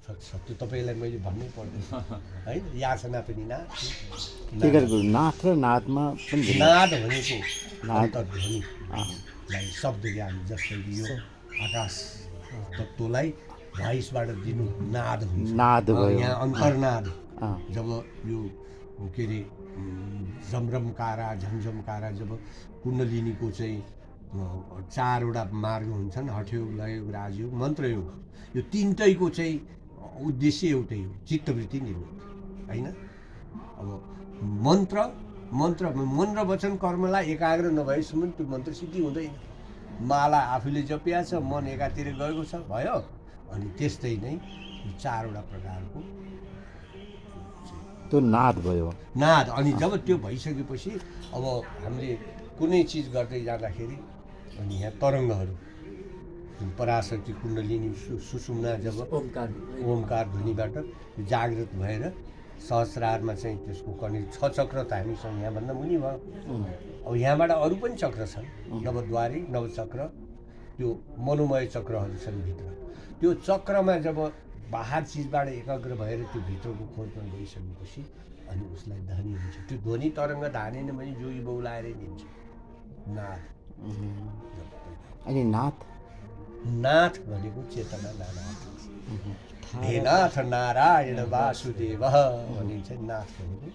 त्यो तपाईँलाई मैले भन्नै पर्दैन होइन। याचना पनि नाद, नाथ र नादमा पनि नाद भनेको अन्तर्ध्वनिलाई शब्द ज्ञान, जस्तै यो आकाश तत्त्वलाई भोइसबाट दिनु नाद हुन्छ। नाद भयो। यहाँ अन्तर्नाद जब यो के अरे जमरमकारा झमझमकारा, जब कुण्डलिनीको चाहिँ 4वटा मार्ग हुन्छन्, हठयोग, लययोग, राजयोग, मन्त्रयोग, यो तिनटैको चाहिँ उद्देश्य एउटै हो, चित्तवृत्ति निर्मित होइन। अब मन्त्र मन र वचन कर्मलाई एकाग्र नभएसम्म त्यो मन्त्र सिद्धि हुँदैन। माला आफूले जपिया छ, मन एकातिर गएको छ, भयो। अनि त्यस्तै नै यो 4वटा प्रकारको त्यो नाद भयो, नाद। अनि जब त्यो भइसकेपछि अब हामीले कुनै चिज गर्दै जाँदाखेरि अनि यहाँ तरङ्गहरू, पराशक्ति कुण्डलिनी सुषुम्ना जब ओमकार ध्वनिबाट जागृत भएर सहस्रारमा चाहिँ त्यसको कने 6 चक्र त हामीसँग यहाँभन्दा मुनि भयो। अब यहाँबाट अरू पनि चक्र छन्, नवद्वारी, नवचक्र, त्यो मनोमय चक्रहरू छन् भित्र। त्यो चक्रमा जब बाहर चिजबाट एकाग्र भएर त्यो भित्रको खोजमा गइसकेपछि अनि उसलाई ध्वनि हुन्छ। त्यो ध्वनि तरङ्ग धानेन भने जोगी बौलाएरै दिन्छ नाद। अनि नाथ भनेको चेतना नाथ। हे नाथ नारायण वासुदेव भनिन्छ। नाथ भनेको